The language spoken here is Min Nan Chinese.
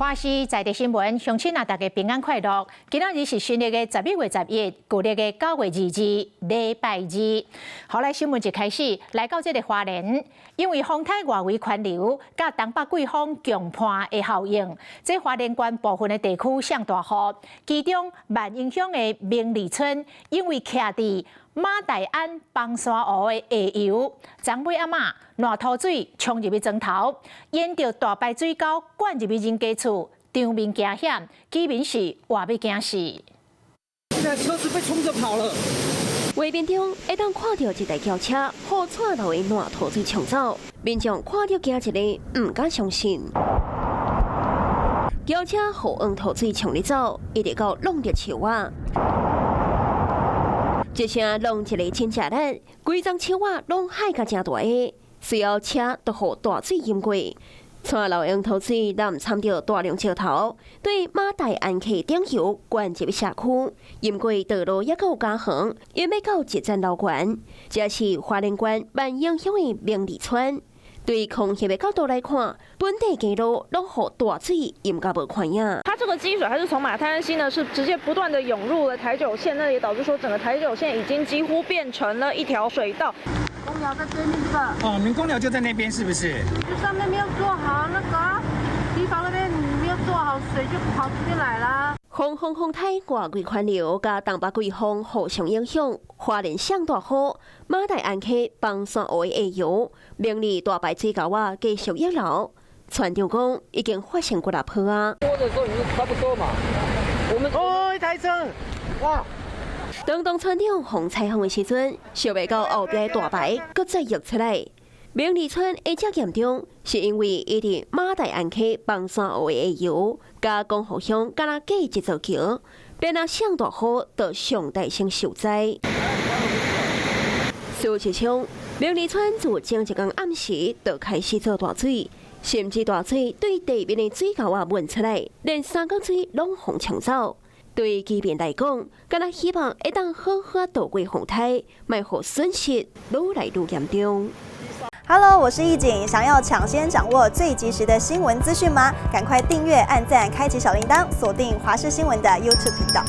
華視在地新聞，鄉親啊，大家平安快樂。今仔日是新曆的11月11，舊曆的9月22，禮拜二。好來，新聞一開始來到這个花蓮，因為風颱外圍環流，佮東北季風強伴的效應，這花蓮縣部分的地區上大雨，其中萬榮鄉的明里村，因為徛佇馬大安枋山湖的下游，昨尾暗仔爛塗水沖入去庄頭，淹著大排水溝灌入去人家厝，場面驚險，居民是活欲驚死。這台車子被沖著跑了。畫面中會當看著一台轎車，予蔡流的爛塗水沖走，民眾看著驚一个，毋敢相信。轎車予黃塗水沖咧走，一直到挵著樹仔。這聲挵一个真食力，規叢樹仔攏害甲誠大个，隨後車就予大水淹過。蔡流黃塗水濫摻著大量石頭，對馬大安溪頂游灌入社區，淹過道路猶閣有加遠，淹欲到一層樓懸。這是花蓮縣萬榮鄉的明里村。對空氣的角度來看，本地街路攏予大水淹甲無看影。它這個積水，還是從馬太鞍溪呢，是直接不斷的湧入了台九線，那也導致說整個台九線已經幾乎變成了一條水道。工寮在對面這個。哦，你們工寮就在那邊，是不是？就上面沒有做好那個堤防那邊沒有做好，水就跑這邊來啦。風風風颱外圍環流佮東北季風互相影響，花蓮上大雨，馬大安溪枋山湖的下游，明里大排水溝仔繼續溢流。村長講已經發生幾若波啊。多的時候也是差不多嘛。我們哦，一台車，哇！當當村長洪彩鳳的時陣，想袂到後壁大排閣再溢出來。明里村會遮嚴重，是因為伊佇馬大安溪枋山湖的下游，佮光復鄉敢若隔一座橋，變啊上大雨就上大聲受災。事實上，明里村自前一工暗時就開始做大水，甚至大水對地面的水溝仔漫出來，連三角水攏予沖走。對居民來講，敢若希望會當好好度過風颱，莫予損失愈來愈嚴重。 Hello，我是易景，想要搶先掌握最及時的新聞資訊嗎？趕快訂閱、按讚、開啟小鈴鐺，鎖定華視新聞的 YouTube 頻道。